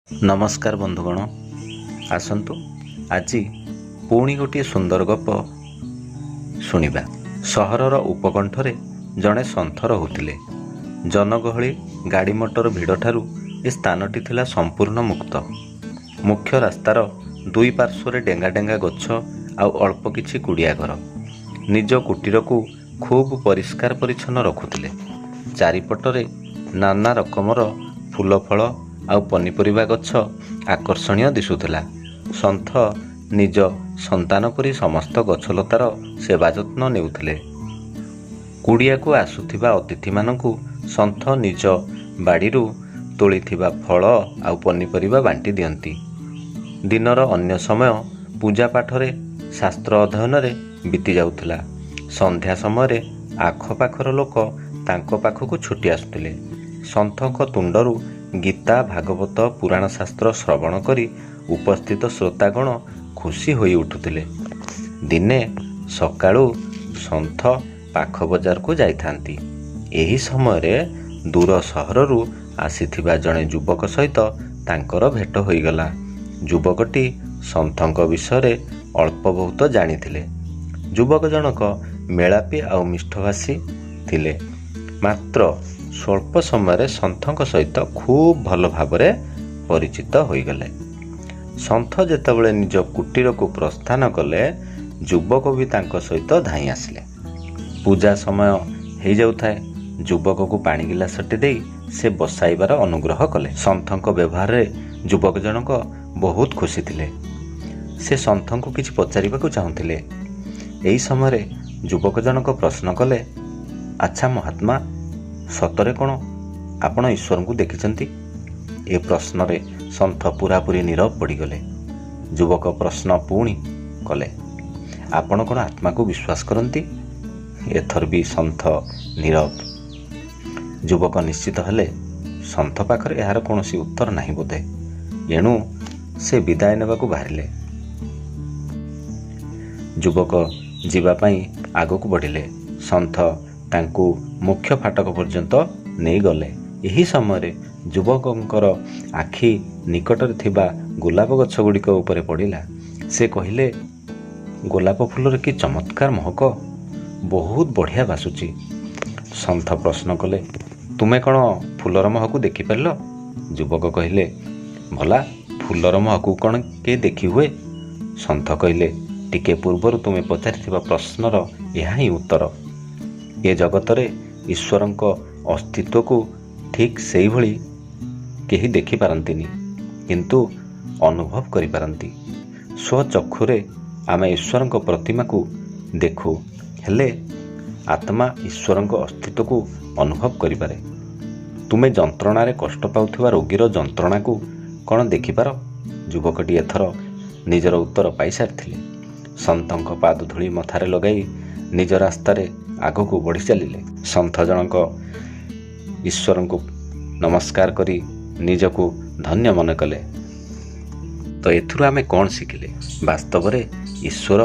ନମସ୍କାର ବନ୍ଧୁଗଣ, ଆସନ୍ତୁ ଆଜି ପୁଣି ଗୋଟିଏ ସୁନ୍ଦର ଗପ ଶୁଣିବା। ସହରର ଉପକଣ୍ଠରେ ଜଣେ ସନ୍ଥ ରହୁଥିଲେ। ଜନଗହଳି, ଗାଡ଼ି ମଟର ଭିଡ଼ଠାରୁ ଏ ସ୍ଥାନଟି ଥିଲା ସମ୍ପୂର୍ଣ୍ଣ ମୁକ୍ତ। ମୁଖ୍ୟ ରାସ୍ତାର ଦୁଇ ପାର୍ଶ୍ୱରେ ଡେଙ୍ଗା ଡେଙ୍ଗା ଗଛ ଆଉ ଅଳ୍ପ କିଛି କୁଡ଼ିଆ ଘର। ନିଜ କୁଟୀରକୁ ଖୁବ୍ ପରିଷ୍କାର ପରିଚ୍ଛନ୍ନ ରଖୁଥିଲେ। ଚାରିପଟରେ ନାନା ରକମର ଫୁଲ, ଫଳ ଆଉ ପନିପରିବା ଗଛ ଆକର୍ଷଣୀୟ ଦିଶୁଥିଲା। ସନ୍ଥ ନିଜ ସନ୍ତାନ ପରି ସମସ୍ତ ଗଛଲତାର ସେବା ଯତ୍ନ ନେଉଥିଲେ। କୁଡ଼ିଆକୁ ଆସୁଥିବା ଅତିଥିମାନଙ୍କୁ ସନ୍ଥ ନିଜ ବାଡ଼ିରୁ ତୋଳିଥିବା ଫଳ ଆଉ ପନିପରିବା ବାଣ୍ଟି ଦିଅନ୍ତି। ଦିନର ଅନ୍ୟ ସମୟ ପୂଜା ପାଠରେ, ଶାସ୍ତ୍ର ଅଧ୍ୟୟନରେ ବିତି ଯାଉଥିଲା। ସନ୍ଧ୍ୟା ସମୟରେ ଆଖପାଖର ଲୋକ ତାଙ୍କ ପାଖକୁ ଛୁଟି ଆସୁଥିଲେ। ସନ୍ଥଙ୍କ ତୁଣ୍ଡରୁ ଗୀତା, ଭାଗବତ, ପୁରାଣ ଶାସ୍ତ୍ର ଶ୍ରବଣ କରି ଉପସ୍ଥିତ ଶ୍ରୋତାଗଣ ଖୁସି ହୋଇ ଉଠୁଥିଲେ। ଦିନେ ସକାଳୁ ସନ୍ଥ ପାଖ ବଜାରକୁ ଯାଇଥାନ୍ତି। ଏହି ସମୟରେ ଦୂର ସହରରୁ ଆସିଥିବା ଜଣେ ଯୁବକ ସହିତ ତାଙ୍କର ଭେଟ ହୋଇଗଲା। ଯୁବକଟି ସନ୍ଥଙ୍କ ବିଷୟରେ ଅଳ୍ପ ବହୁତ ଜାଣିଥିଲେ। ଯୁବକ ଜଣକ ମେଳାପି ଆଉ ମିଷ୍ଟଭାଷୀ ଥିଲେ। ମାତ୍ର ସ୍ୱଳ୍ପ ସମୟରେ ସନ୍ଥଙ୍କ ସହିତ ଖୁବ୍ ଭଲ ଭାବରେ ପରିଚିତ ହୋଇଗଲେ। ସନ୍ଥ ଯେତେବେଳେ ନିଜ କୁଟୀରକୁ ପ୍ରସ୍ଥାନ କଲେ, ଯୁବକ ବି ତାଙ୍କ ସହିତ ଧାଇଁ ଆସିଲେ। ପୂଜା ସମୟ ହେଇଯାଉଥାଏ। ଯୁବକକୁ ପାଣି ଗିଲାସଟି ଦେଇ ସେ ବସାଇବାର ଅନୁଗ୍ରହ କଲେ। ସନ୍ଥଙ୍କ ବ୍ୟବହାରରେ ଯୁବକ ଜଣକ ବହୁତ ଖୁସି ଥିଲେ। ସେ ସନ୍ଥଙ୍କୁ କିଛି ପଚାରିବାକୁ ଚାହୁଁଥିଲେ। ଏହି ସମୟରେ ଯୁବକ ଜଣକ ପ୍ରଶ୍ନ କଲେ, ଆଚ୍ଛା ମହାତ୍ମା, ସତରେ କ'ଣ ଆପଣ ଈଶ୍ୱରଙ୍କୁ ଦେଖିଛନ୍ତି? ଏ ପ୍ରଶ୍ନରେ ସନ୍ଥ ପୁରାପୁରି ନୀରବ ପଡ଼ିଗଲେ। ଯୁବକ ପ୍ରଶ୍ନ ପୁଣି କଲେ, ଆପଣ କ'ଣ ଆତ୍ମାକୁ ବିଶ୍ୱାସ କରନ୍ତି? ଏଥର ବି ସନ୍ଥ ନୀରବ। ଯୁବକ ନିଶ୍ଚିତ ହେଲେ, ସନ୍ଥ ପାଖରେ ଏହାର କୌଣସି ଉତ୍ତର ନାହିଁ ବୋଧେ। ଏଣୁ ସେ ବିଦାୟ ନେବାକୁ ବାହାରିଲେ। ଯୁବକ ଯିବା ପାଇଁ ଆଗକୁ ବଢ଼ିଲେ। ସନ୍ଥ ତାଙ୍କୁ ମୁଖ୍ୟ ଫାଟକ ପର୍ଯ୍ୟନ୍ତ ନେଇଗଲେ। ଏହି ସମୟରେ ଯୁବକଙ୍କର ଆଖି ନିକଟରେ ଥିବା ଗୋଲାପ ଗଛ ଗୁଡ଼ିକ ଉପରେ ପଡ଼ିଲା। ସେ କହିଲେ, ଗୋଲାପ ଫୁଲର କି ଚମତ୍କାର ମହକ, ବହୁତ ବଢ଼ିଆ ବାସୁଛି। ସନ୍ଥ ପ୍ରଶ୍ନ କଲେ, ତୁମେ କ'ଣ ଫୁଲର ମହକୁ ଦେଖିପାରିଲ? ଯୁବକ କହିଲେ, ଭଲା, ଫୁଲର ମହକୁ କ'ଣ କେହି ଦେଖି ହୁଏ? ସନ୍ଥ କହିଲେ, ଟିକେ ପୂର୍ବରୁ ତୁମେ ପଚାରିଥିବା ପ୍ରଶ୍ନର ଏହା ହିଁ ଉତ୍ତର। ଏ ଜଗତରେ ଈଶ୍ୱରଙ୍କ ଅସ୍ତିତ୍ୱକୁ ଠିକ୍ ସେଇଭଳି କେହି ଦେଖିପାରନ୍ତିନି, କିନ୍ତୁ ଅନୁଭବ କରିପାରନ୍ତି। ସ୍ୱଚକ୍ଷୁରେ ଆମେ ଈଶ୍ୱରଙ୍କ ପ୍ରତିମାକୁ ଦେଖୁ, ହେଲେ ଆତ୍ମା ଈଶ୍ୱରଙ୍କ ଅସ୍ତିତ୍ୱକୁ ଅନୁଭବ କରିପାରେ। ତୁମେ ଯନ୍ତ୍ରଣାରେ କଷ୍ଟ ପାଉଥିବା ରୋଗୀର ଯନ୍ତ୍ରଣାକୁ କ'ଣ ଦେଖିପାର? ଯୁବକଟି ଏଥର ନିଜର ଉତ୍ତର ପାଇସାରିଥିଲେ। ସନ୍ଥଙ୍କ ପାଦଧୂଳି ମଥାରେ ଲଗାଇ ନିଜ ରାସ୍ତାରେ ଆଗକୁ ବଢ଼ି ଚାଲିଲେ। ସନ୍ଥ ଜଣକ ଈଶ୍ୱରଙ୍କୁ ନମସ୍କାର କରି ନିଜକୁ ଧନ୍ୟ ମନେ କଲେ। ତ ଏଥିରୁ ଆମେ କ'ଣ ଶିଖିଲେ? ବାସ୍ତବରେ ଈଶ୍ୱର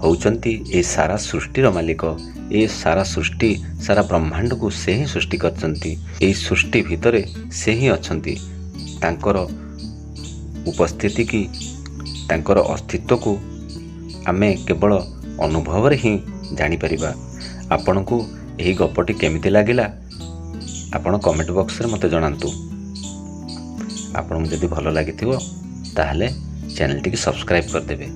ହେଉଛନ୍ତି ଏ ସାରା ସୃଷ୍ଟିର ମାଲିକ। ଏ ସାରା ସୃଷ୍ଟି, ସାରା ବ୍ରହ୍ମାଣ୍ଡକୁ ସେ ହିଁ ସୃଷ୍ଟି କରିଛନ୍ତି। ଏହି ସୃଷ୍ଟି ଭିତରେ ସେ ହିଁ ଅଛନ୍ତି। ତାଙ୍କର ଉପସ୍ଥିତି କି ତାଙ୍କର ଅସ୍ତିତ୍ୱକୁ ଆମେ କେବଳ ଅନୁଭବରେ ହିଁ ଜାଣିପାରିବା। ଆପଣଙ୍କୁ ଏହି ଗପଟି କେମିତି ଲାଗିଲା, ଆପଣ କମେଣ୍ଟ ବକ୍ସରେ ମୋତେ ଜଣାନ୍ତୁ। ଆପଣଙ୍କୁ ଯଦି ଭଲ ଲାଗିଥିବ, ତାହେଲେ ଚ୍ୟାନେଲଟିକି ସବସ୍କ୍ରାଇବ୍ କରିଦେବେ।